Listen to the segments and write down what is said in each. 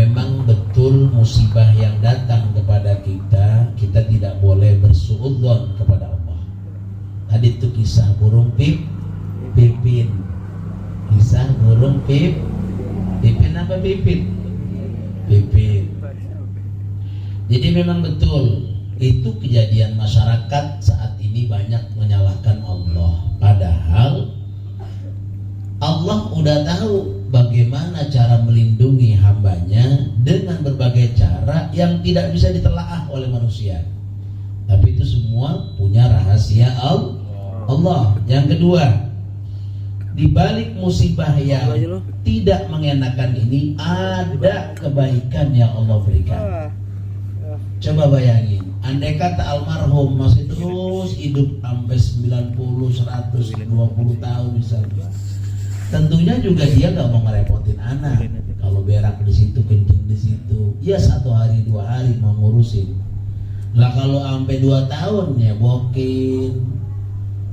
memang betul musibah yang datang kepada kita, kita tidak boleh bersuudzon kepada Allah. Tadi itu kisah burung pipin. Kisah burung pipin apa pipin? Pipin. Jadi memang betul itu kejadian masyarakat saat ini banyak menyalahkan Allah. Padahal Allah udah tahu bagaimana cara melindungi hambanya dengan berbagai cara yang tidak bisa ditelaah oleh manusia. Tapi itu semua punya rahasia Allah. Yang kedua, di balik musibah yang tidak mengenakan ini ada kebaikan yang Allah berikan. Coba bayangin, andai kata almarhum masih terus hidup sampai 90, 120 tahun misalnya, tentunya juga dia nggak mau ngerepotin anak. Kalau berak di situ, kencing di situ, ya 1 hari 2 hari mau ngurusin. Lah kalau sampai 2 tahun ya bokin,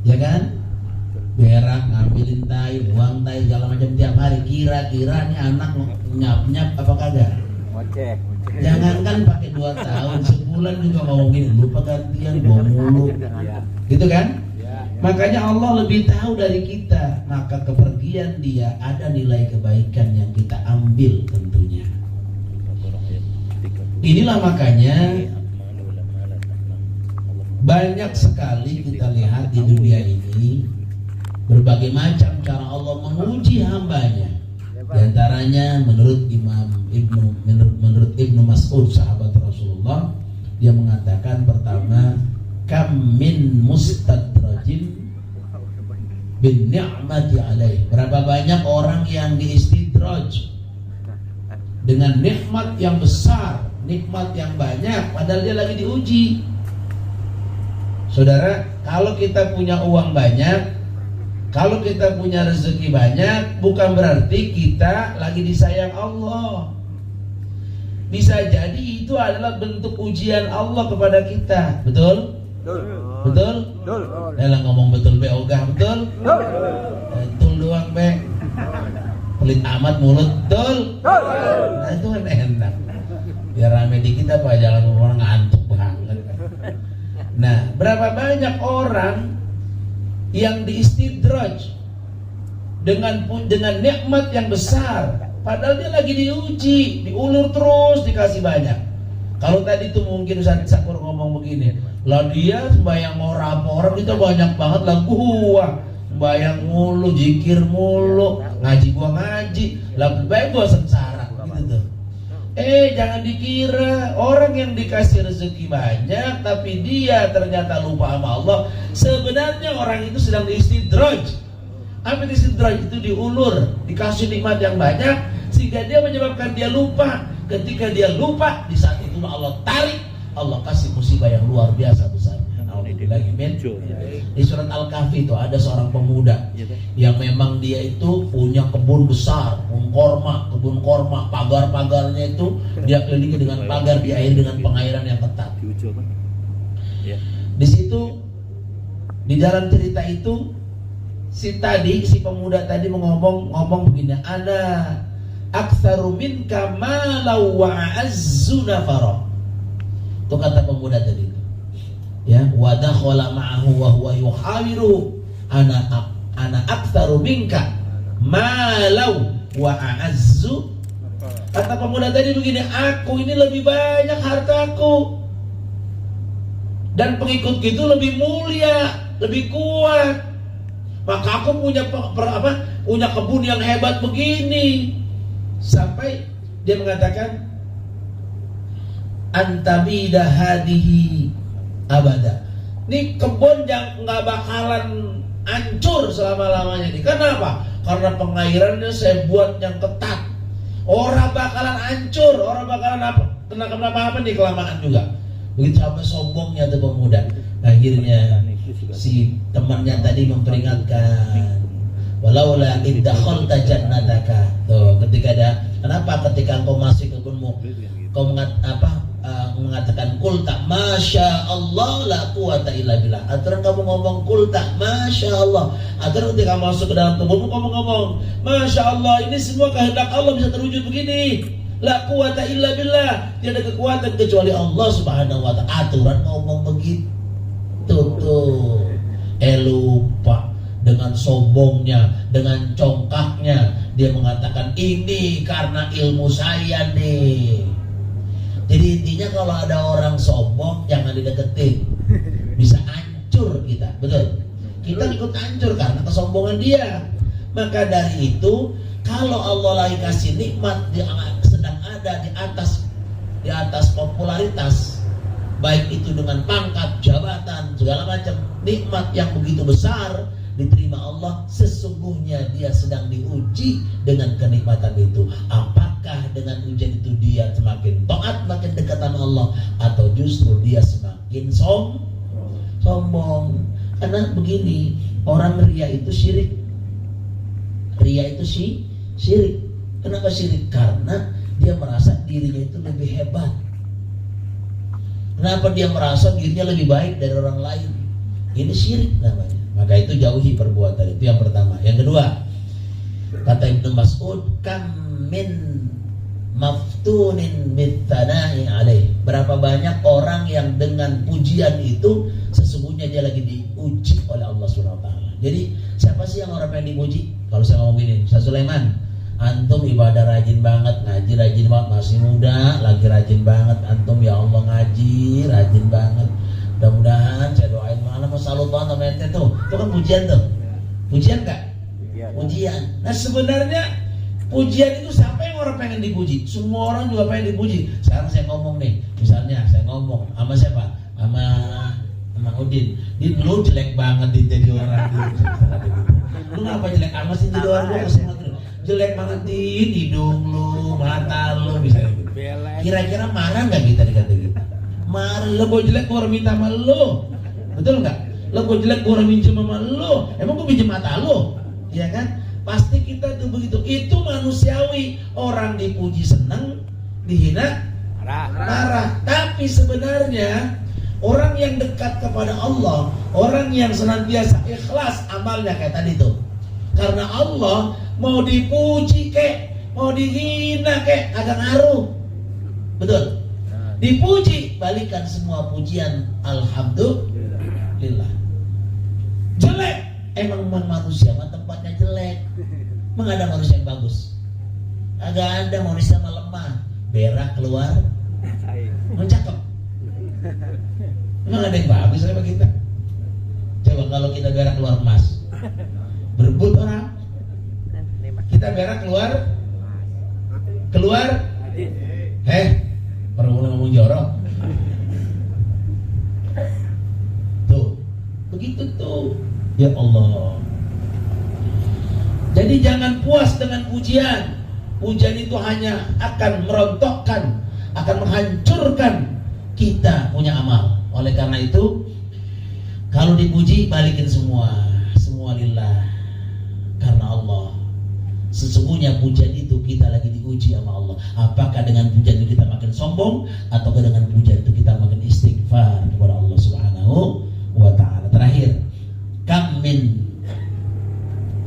ya kan? Berak, ngambilin tai, buang tai, segala macam tiap hari. Kira-kira nih anak nyap-nyap apa kagak? Jangankan pakai 2 tahun, sebulan juga ngomongin lupa gantian, bawa mulu, gitu kan? Makanya Allah lebih tahu dari kita, maka kepergian dia ada nilai kebaikan yang kita ambil tentunya. Inilah makanya banyak sekali kita lihat di dunia ini berbagai macam cara Allah menguji hambanya. Di antaranya menurut Ibnu Mas'ud, sahabat Rasulullah, dia mengatakan pertama, kam min mustadrajin bin ni'mati alaih. Berapa banyak orang yang diistidraj dengan nikmat yang besar, nikmat yang banyak, padahal dia lagi diuji. Saudara, kalau kita punya uang banyak, kalau kita punya rezeki banyak, bukan berarti kita lagi disayang Allah. Bisa jadi itu adalah bentuk ujian Allah kepada kita. Betul? Betul? Dalam ngomong betul be ogah, betul? Betul doang be. Pelit amat mulut, betul? Nah itu kan enak. Biar rame dikit apa, jangan orang ngantuk banget. Nah, berapa banyak orang yang diistidraj dengan nikmat yang besar, padahal dia lagi diuji, diulur terus, dikasih banyak. Kalau tadi tuh mungkin Ustaz Sakur ngomong begini, lah dia sembahyang orang kita banyak banget lah, gua sembahyang mulu, zikir mulu, ngaji gua ngaji, lah baik gua sengsara gitu tuh. Jangan dikira orang yang dikasih rezeki banyak tapi dia ternyata lupa sama Allah. Sebenarnya orang itu sedang diistidraj. Apa istidraj? Itu diulur, dikasih nikmat yang banyak sehingga dia menyebabkan dia lupa. Ketika dia lupa, di saat itu Allah tarik, Allah kasih musibah yang luar biasa besar. Lagi di surat Al-Kahfi itu ada seorang pemuda yang memang dia itu punya kebun besar, kebun korma, pagar-pagarnya itu dia kelilingi dengan pagar, diairi dengan pengairan yang ketat. Di situ, di dalam cerita itu, si pemuda tadi ngomong begini, ana aktsaru minka malau wa a'azzu nafara. Itu kata pemuda tadi itu. Ya, wa dakhala ma'ahu wa huwa yuhawiru ana aktsaru minka malau wa a'azzu. Kata pemuda tadi begini, aku ini lebih banyak hartaku dan pengikutku itu lebih mulia, lebih kuat. Maka aku punya punya kebun yang hebat begini. Sampai dia mengatakan antabida hadihi abada. Ini kebun yang nggak bakalan hancur selama-lamanya nih. Kenapa? Karena pengairannya saya buat yang ketat. Orang bakalan hancur, orang bakalan kenapa nih kelamaan juga. Begitu sampai sombongnya tuh pemuda. Akhirnya si temannya tadi memperingatkan, walaula iddakhalta jannataka. Tuh, ketika ada, kenapa ketika engkau masuk kebunmu kau mengatakan kulta masya Allah la quwata illa billah. Aturan kamu ngomong kulta masya Allah. Aturan ketika masuk ke dalam kebunmu kamu ngomong masya Allah, ini semua kehendak Allah bisa terwujud begini. La quwata illa billah. Tidak ada kekuatan kecuali Allah Subhanahu wa ta'ala. Aturan ngomong begitu tuh. Lupa dengan sombongnya, dengan congkaknya dia mengatakan ini karena ilmu saya nih. Jadi intinya kalau ada orang sombong jangan dideketin. Bisa hancur kita, betul? Kita ikut hancur karena kesombongan dia. Maka dari itu kalau Allah lagi kasih nikmat sedang ada di atas popularitas, baik itu dengan pangkat, jabatan, segala macam nikmat yang begitu besar diterima Allah, sesungguhnya dia sedang diuji dengan kenikmatan itu. Apakah dengan ujian itu dia semakin taat, makin dekatan Allah, atau justru dia semakin sombong? Karena begini, orang ria itu syirik. Ria itu syirik. Kenapa syirik? Karena dia merasa dirinya itu lebih hebat. Kenapa dia merasa dirinya lebih baik dari orang lain? Ini syirik namanya. Maka itu jauhi perbuatan itu, yang pertama. Yang kedua, kata Ibnu Mas'ud, kam min maftunin bitana'i alaih. Berapa banyak orang yang dengan pujian itu sesungguhnya dia lagi diuji oleh Allah Subhanahu wa ta'ala. Jadi siapa sih yang orang pengen dipuji? Kalau saya ngomong gini, Ustaz Sulaiman, antum ibadah rajin banget, ngaji rajin banget, masih muda lagi rajin banget, antum ya Allah ngaji rajin banget. Mudah-mudahan saya doain malam salut banget sama ente tuh. Itu kan pujian tuh. Pujian enggak? Pujian. Nah sebenarnya pujian itu siapa yang orang pengen dipuji? Semua orang juga pengen dipuji. Sekarang saya ngomong nih, misalnya saya ngomong sama siapa? Sama Udin. Din, lu jelek banget Din jadi orang. Lu ngapa jelek amat sih jadi orang? Jelek banget Din, hidung lu, mata lu, misalnya gitu. Kira-kira marah nggak kita dikata gitu? Marah. Lo gue jelek, gue orang minta sama lu, betul nggak? Lo gue jelek, gue orang minjem sama lu. Emang gue minjem mata lu? Ya kan? Pasti kita tuh begitu. Itu manusiawi. Orang dipuji senang, dihina marah. Tapi sebenarnya orang yang dekat kepada Allah, orang yang senantiasa ikhlas amalnya kayak tadi tuh, karena Allah, mau dipuji kek, mau dihina kek, agak ngaruh. Betul? Dipuji, balikan semua pujian alhamdulillah. Jelek, emang manusia mah tempatnya jelek. Emang ada manusia yang bagus? Agak ada manusia yang lemah, berak keluar mencakep. Emang ada yang bagus sama kita? Coba kalau kita berak keluar emas, berebut orang. Kita berak keluar perlu ngomong jorok. Tuh, begitu tuh. Ya Allah. Jadi jangan puas dengan pujian. Pujian itu hanya akan merontokkan, akan menghancurkan kita punya amal. Oleh karena itu, kalau dipuji balikin semua lillah, karena Allah. Sesungguhnya pujian itu kita lagi diuji sama Allah. Apakah dengan pujian itu kita makin sombong, atau dengan pujian itu kita makin istighfar kepada Allah Subhanahu wa ta'ala. Terakhir, kam min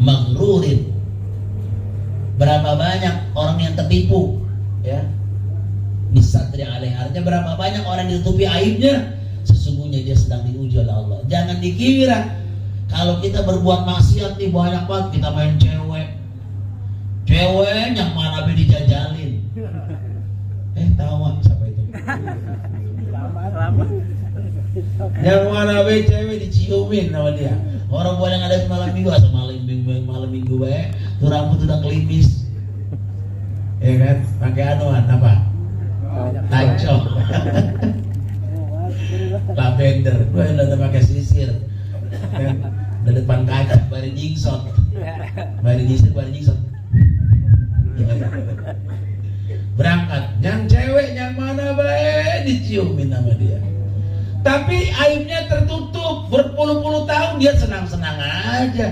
maghrurin. Berapa banyak orang yang tertipu, ya. Bisatri alaih, artinya berapa banyak orang yang ditutupi aibnya, sesungguhnya dia sedang diuji oleh Allah. Jangan dikira kalau kita berbuat maksiat nih banyak banget, kita main cewek yang mana be dijajalin. Tahu siapa itu? Yang mana be cewek diciumin sama dia. Orang boleh ngadain malam minggu, asal malam minggu be, tuh rambut udah kelimis. Ya kan? Pakai anuan apa? Tancok. Lavender. Gue udah pakai sisir. Udah depan kaca, bari jingsot. Berangkat, yang cewek yang mana baik diciumin sama dia. Tapi aibnya tertutup, berpuluh-puluh tahun dia senang-senang aja.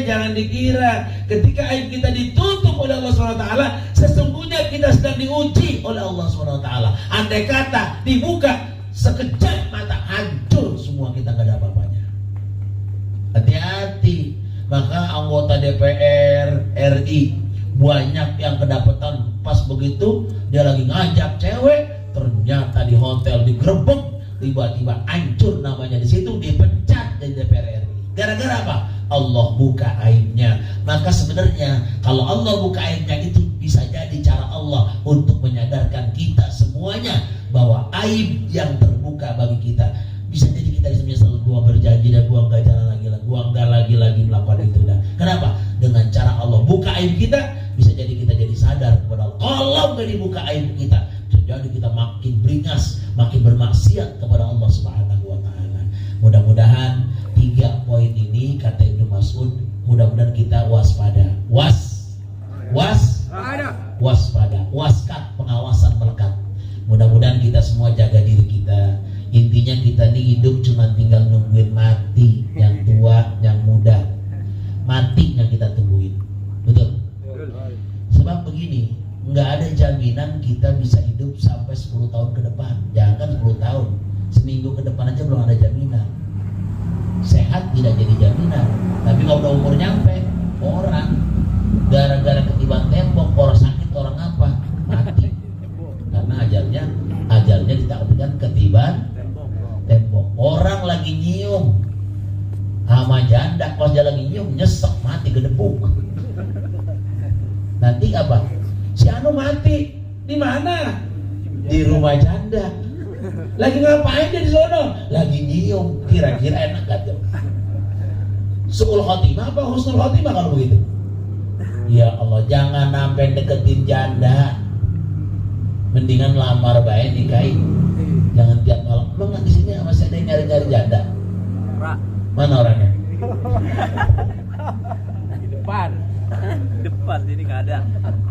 Jangan dikira ketika aib kita ditutup oleh Allah SWT, sesungguhnya kita sedang diuji oleh Allah SWT. Andai kata dibuka sekejap mata, hancur semua, kita gak ada apa-apanya. Hati-hati. Maka anggota DPR RI banyak yang kedapatan Pas begitu dia lagi ngajak cewek, ternyata di hotel digerebek, tiba-tiba hancur namanya di situ, dipecat dari DPR RI. Gara-gara apa? Allah buka aibnya. Maka sebenarnya kalau Allah buka aibnya itu bisa jadi cara Allah untuk menyadarkan kita semuanya bahwa aib yang terbuka bagi kita. Bisa jadi kita selalu gua berjanji dan gua nggak jalan lagi, gua nggak lagi melakukan itu. Dah. Kenapa? Dengan cara Allah buka aib kita, bisa jadi kita jadi sadar kepada Allah. Kalau nggak dibuka aib kita, bisa jadi kita makin beringas, makin bermaksiat kepada Allah Subhanahu Wa Taala. Mudah-mudahan 3 poin ini kata Ibnu Mas'ud, mudah-mudahan kita waspada, waspada, waskat, pengawasan melekat. Mudah-mudahan kita semua jaga diri kita. Intinya kita ini hidup cuma tinggal nungguin mati, yang tua, yang muda. Mati yang kita tungguin. Betul? Sebab begini, nggak ada jaminan kita bisa hidup sampai 10 tahun ke depan. Jangan 10 tahun, seminggu ke depan aja belum ada jaminan. Sehat tidak jadi jaminan. Tapi kalau udah umur nyampe, orang gara-gara ketiban tembok, orang sakit, orang apa, mati. Karena ajalnya ditakdirkan ketiban tembok. Orang lagi nyium sama janda, pas dia lagi nyium nyesek, mati gedebuk. Nanti apa? Si Anu mati di mana? Di rumah janda. Lagi ngapain dia di sono? Lagi nyium, kira-kira enak gak tuh? Su'ul khotimah apa husnul khotimah kalau begitu? Ya Allah, jangan sampai deketin janda. Mendingan lamar baik nikahin. Jangan tiap malam. Emang di sini masih ada yang nyari-nyari janda? Mana orangnya? Di depan. Depan sini nggak ada.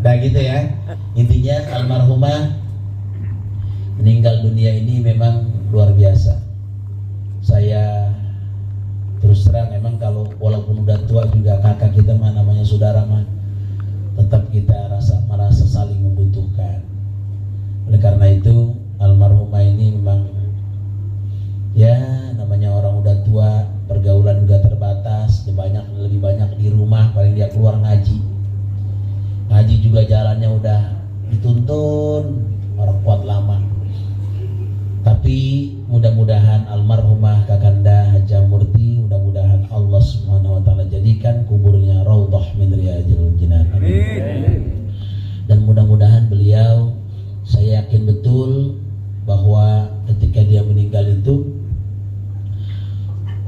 Nah gitu ya. Intinya almarhumah meninggal dunia ini memang luar biasa. Saya terus terang memang kalau walaupun udah tua juga kakak kita mah namanya saudara mah tetap kita merasa saling membutuhkan. Oleh karena itu almarhumah ini memang ya namanya orang udah tua, pergaulan juga terbatas, lebih banyak di rumah, paling dia keluar ngaji juga jalannya udah dituntun orang kuat lama. Tapi mudah-mudahan almarhumah Kakanda Haja Murti, mudah-mudahan Allah Subhanahu Wa Taala jadikan kuburnya raudhah min riyadil jinan. Dan mudah-mudahan beliau, saya yakin betul bahwa ketika dia meninggal itu,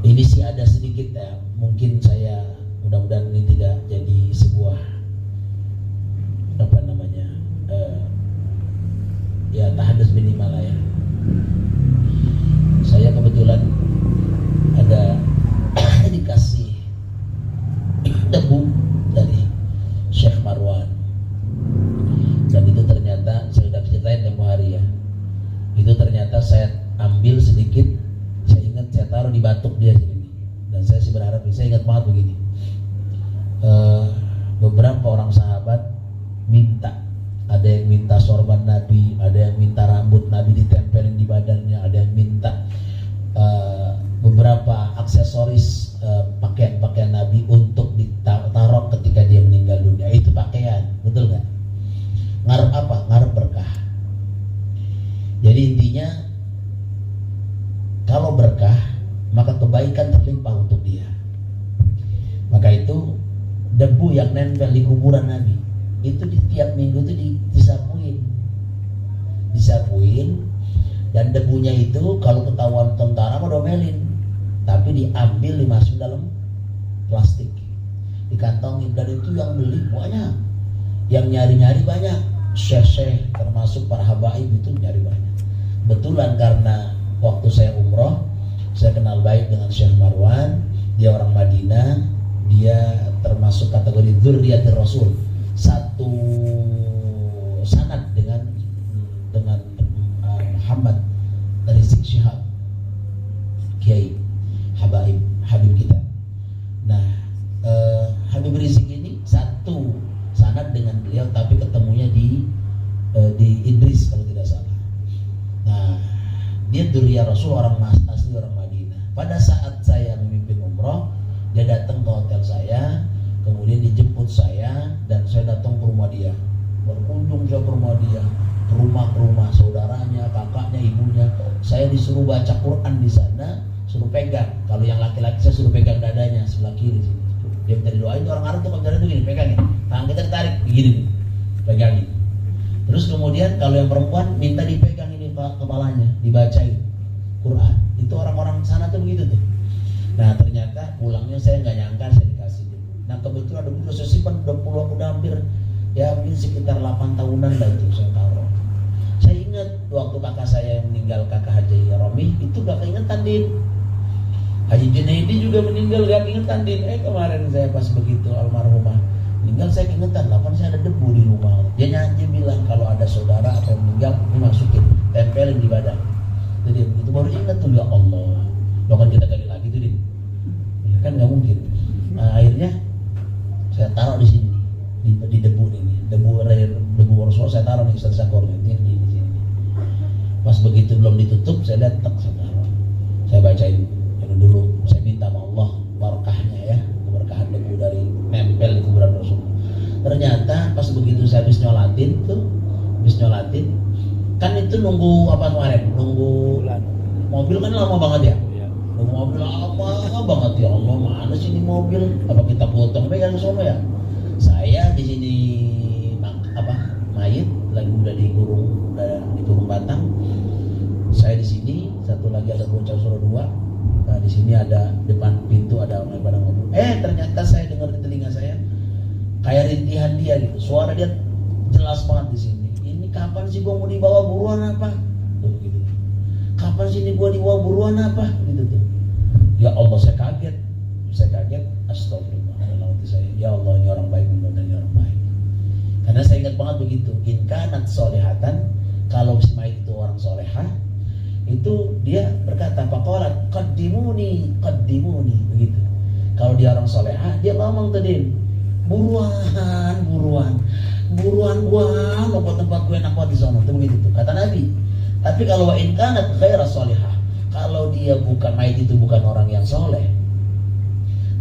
ini sih ada sedikit ya, mungkin saya mudah-mudahan ini tidak jadi sebuah apa namanya ya tahadus minimal lah ya. Saya kebetulan ada dikasih debu dari Syekh Marwan, dan itu ternyata saya sudah ceritain tempo hari ya. Itu ternyata saya ambil sedikit, saya ingat saya taruh di batuk dia sini. Dan saya sih berharap, saya ingat banget begini. Beberapa orang sahabat minta, ada yang minta sorban Nabi, ada yang minta rambut Nabi ditempelin di badannya, ada yang minta beberapa aksesoris pakaian-pakaian Nabi untuk ditaruh ketika dia meninggal dunia. Itu pakaian, betul nggak? Ngarep apa? Ngarep berkah. Jadi intinya kalau berkah maka kebaikan terlimpah untuk dia. Maka itu debu yang nempel di kuburan Nabi itu di tiap minggu itu disapuin, dan debunya itu kalau ketahuan tentara mau domelin, tapi diambil dimasukin dalam plastik, dikantongin, dan itu yang beli banyak, yang nyari-nyari banyak, syekh-syekh termasuk para habaib itu nyari banyak. Betulan karena waktu saya umroh, saya kenal baik dengan Syekh Marwan, dia orang Madinah, dia termasuk kategori dzurriyyatir Rasul, satu sanad dengan Muhammad Rizik Syihab, Kiai Habib kita. Nah, Habib Rizik ini satu sanad dengan beliau, tapi ketemunya di Idris kalau tidak salah. Nah, dia dzurriyyah Rasul, orang asli orang Madinah. Pada saat saya memimpin umroh, dia datang ke hotel saya, kemudian dijemput saya, dan saya datang ke rumah dia. berkunjung saya ke rumah dia, ke rumah saudaranya, kakaknya, ibunya. Saya disuruh baca Quran di sana, suruh pegang. Kalau yang laki-laki saya suruh pegang dadanya sebelah kiri sini. Dia minta didoain. Orang Arab tuh kalau itu gini, pegangin. Tangan kita ditarik, begini nih, pegangin. Terus kemudian kalau yang perempuan minta dipegang ini kepalanya, dibacain Quran. Itu orang-orang sana tuh begitu tuh. Nah ternyata pulangnya saya nggak nyangka saya dikasih. Nah kebetulan ada buku saya simpan udah hampir ya mungkin sekitar 8 tahunan lah itu saya taruh. Saya ingat waktu kakak saya yang meninggal, kakak Haji Romi, itu gak keingetan Din. Haji Junaidi juga meninggal gak keingetan Din. Kemarin saya pas begitu almarhumah meninggal saya keingetan, lapan saya ada debu di rumah. Dia nyanyi bilang kalau ada saudara atau yang meninggal dimasukin, tempelin di badan. Jadi itu baru ingat tuh, ya Allah. Lo kan kita gali lagi tuh Din. Ya kan gak mungkin. Nah akhirnya saya taruh di sini, di debu ini, debu Rasulullah saya taruh di Ustaz Sakor di sini. Pas begitu belum ditutup saya lihat tak saya bacain dulu, saya minta sama Allah barakahnya ya, keberkahan debu dari nempel di kuburan Rasulullah. Ternyata pas begitu saya habis nyolatin kan itu nunggu apa kemarin, nunggu mobil kan lama banget ya. Nunggu mobil lama banget, ya Allah, mana sih ini mobil? Apa kita potong pegang ke sono ya? Saya di sini mayit lagi udah dikurung batang. Saya di sini, satu lagi ada bocah suruh 2. Nah, di sini ada depan pintu ada orang pada ngomong. Ternyata saya dengar di telinga saya kayak rintihan dia gitu. Suara dia jelas banget di sini. Ini kapan sih gua mau dibawa buruan apa? Tuh gitu. Kapan sih ini gua dibawa buruan apa? Gitu tuh. Ya Allah, saya kaget. Astagfirullahaladzim saya. Ya Allah, ini orang baik, ini orang baik. Karena saya ingat banget begitu. In kanat solehatan, kalau si mayit itu orang solehah, itu dia berkata faqalat qaddimuni begitu. Kalau dia orang solehah, dia ngomong tadi buruan gua mau ke tempat gue enak banget di sana. Itu begitu tuh kata Nabi. Tapi kalau wa in kanat ghaira solehah, kalau dia bukan mayit itu bukan orang yang soleh,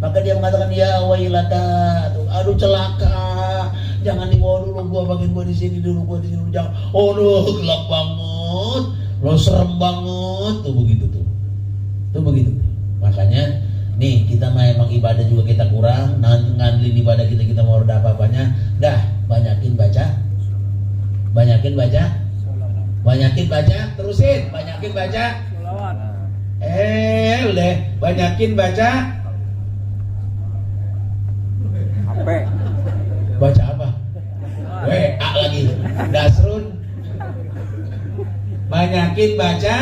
maka dia mengatakan ya wailata, aduh celaka, jangan dibawa dulu gua di sini dulu jangan. Gelap banget, lo serem banget tuh begitu tuh. Makanya nih kita memang ibadah juga kita kurang, ngandelin ibadah kita mau ada apa-apanya. Dah banyakin baca, terusin banyakin baca. Udah banyakin baca. Baca apa? WA lagi. Dasrun. Banyakin baca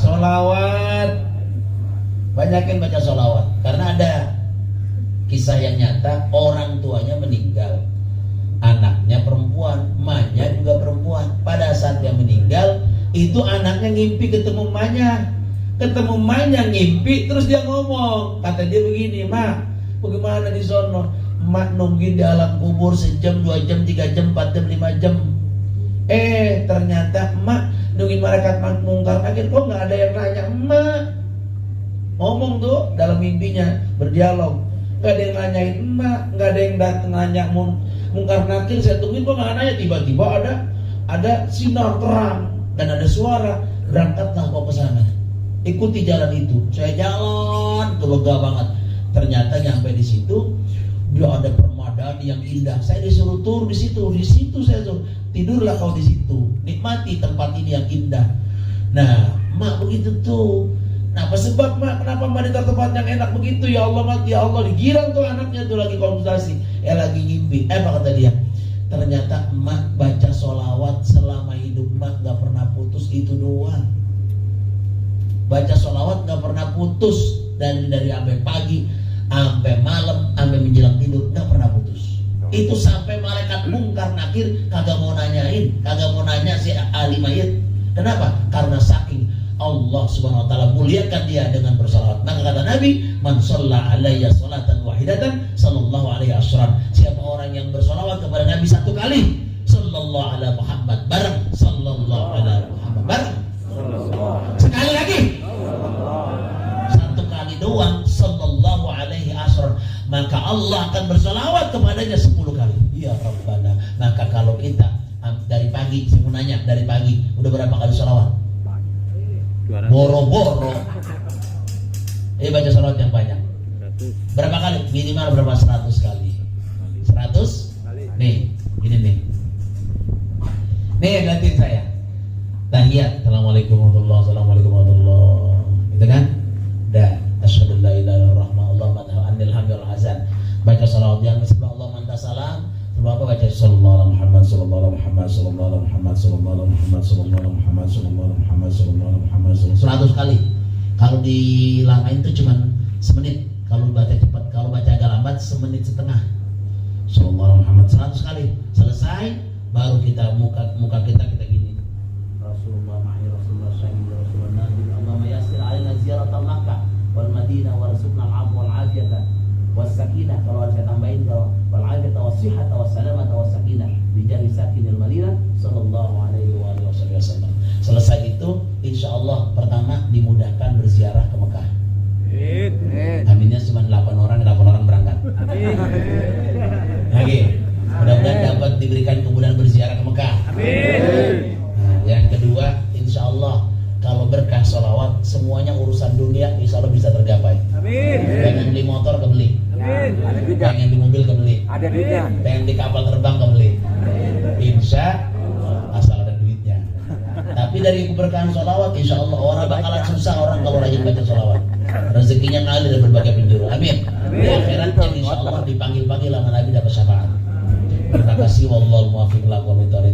sholawat. Karena ada kisah yang nyata, orang tuanya meninggal, anaknya perempuan, emaknya juga perempuan. Pada saat dia meninggal, itu anaknya ngimpi ketemu emaknya ngimpi, terus dia ngomong, kata dia begini, "Mak, bagaimana di sono?" Mak nungguin di alam kubur sejam, 2 jam, 3 jam, 4 jam, 5 jam. Ternyata emak nungguin malaikat mungkar nakir, kok nggak ada yang nanya emak. Ngomong tuh dalam mimpinya, berdialog. Nggak ada yang nanyain emak, nggak ada yang datang nanya mungkar nakir. Saya tungguin kok nggak nanya. Tiba-tiba ada sinar terang dan ada suara, berangkatlah kau ke sana. Ikuti jalan itu. Saya jalan, tuh lega banget. Ternyata nyampe di situ, dia ada permadani yang indah. Saya disuruh turun di situ saya suruh tidurlah kau di situ, nikmati tempat ini yang indah. Nah, mak begitu tuh. Nah, apa sebab mak? Kenapa mak di tempat yang enak begitu? Ya Allah, mak, ya Allah, digirang tuh anaknya tuh lagi konsultasi, lagi ngimpi. Apa kata dia? Ternyata mak baca sholawat selama hidup mak gak pernah putus, itu doang. Baca sholawat gak pernah putus dari sampai pagi, sampai malam, sampai menjelang tidur, gak pernah putus. Itu sampai malaikat mungkar nakir kagak mau nanya si ahli mayit. Kenapa? Karena saking Allah subhanahu wa ta'ala muliakan dia dengan bersalawat. Maka kata Nabi, man shalla alayya salatan wahidatan sallallahu alaihi asran. Siapa orang yang bersalawat kepada Nabi 1 kali, sallallahu ala Muhammad, bareng sallallahu ala Muhammad, bareng sekali lagi, 1 kali doang, sallallahu alaihi asran, maka Allah akan bersalawat kepadanya 10 kali. Ya Rabbana. Maka kalau dari pagi. Udah berapa kali sholawat? 200. Boro-boro. Baca sholawat yang banyak. 100 Berapa kali? Minimal berapa? 100 kali. 100? Nih, ini nih. Nih, lihatin saya. Tahiyat. Assalamualaikum warahmatullahi wabarakatuh. Assalamualaikum warahmatullahi wabarakatuh. Gitu kan? Dah. Asyhadu an la ilaha illallah Allah madha anil hamdi wal hasan. Baca salawat yang bismillah Allah manta salam. Sebelum apa baca sallallahu alaihi Muhammad sallallahu alaihi Muhammad sallallahu alaihi Muhammad sallallahu alaihi Muhammad sallallahu alaihi Muhammad sallallahu alaihi Muhammad sallallahu alaihi Muhammad 100 kali. Kalau dilamain itu cuma semenit. Kalau baca cepat, kalau baca agak lambat semenit setengah. Sallallahu alaihi Muhammad 100 kali. Selesai baru kita muka kita gini. Rasulullah mahi Rasulullah syahid Rasulullah nabi Allahumma yassir alaina ziyaratal Makkah wal Madinah warzuqna al-'afwa wal 'afiyata was sakinah. Kalau saya tambahin kalau wal 'afiyata was sihhata was salamata was sakinah bi jahi sakinil Madinah sallallahu alaihi wasallam. Selesai itu insyaallah pertama dimudahkan berziarah ke Mekah. Aminnya cuma 8 orang berangkat. Amin. Lagi. Mudah-mudahan dapat diberikan kemudahan berziarah ke Mekah. Amin. Nah, yang kedua, insya Allah kalau berkah sholawat semuanya urusan dunia insya Allah bisa tergapai. Amin. Pengen beli motor kebeli. Amin. Pengen di mobil kebeli. Ada duitnya. Pengen di kapal terbang kebeli. Insya Allah asal ada duitnya. Tapi dari keberkahan sholawat insya Allah orang bakalan susah orang kalau rajin baca sholawat. Rezekinya ngalir dari berbagai penjuru. Amin. Di akhiratnya insya Allah dipanggil-panggil sama Nabi dapat syafaat. Terima kasih. Wallahul muwaffiq ila aqwamit thoriq.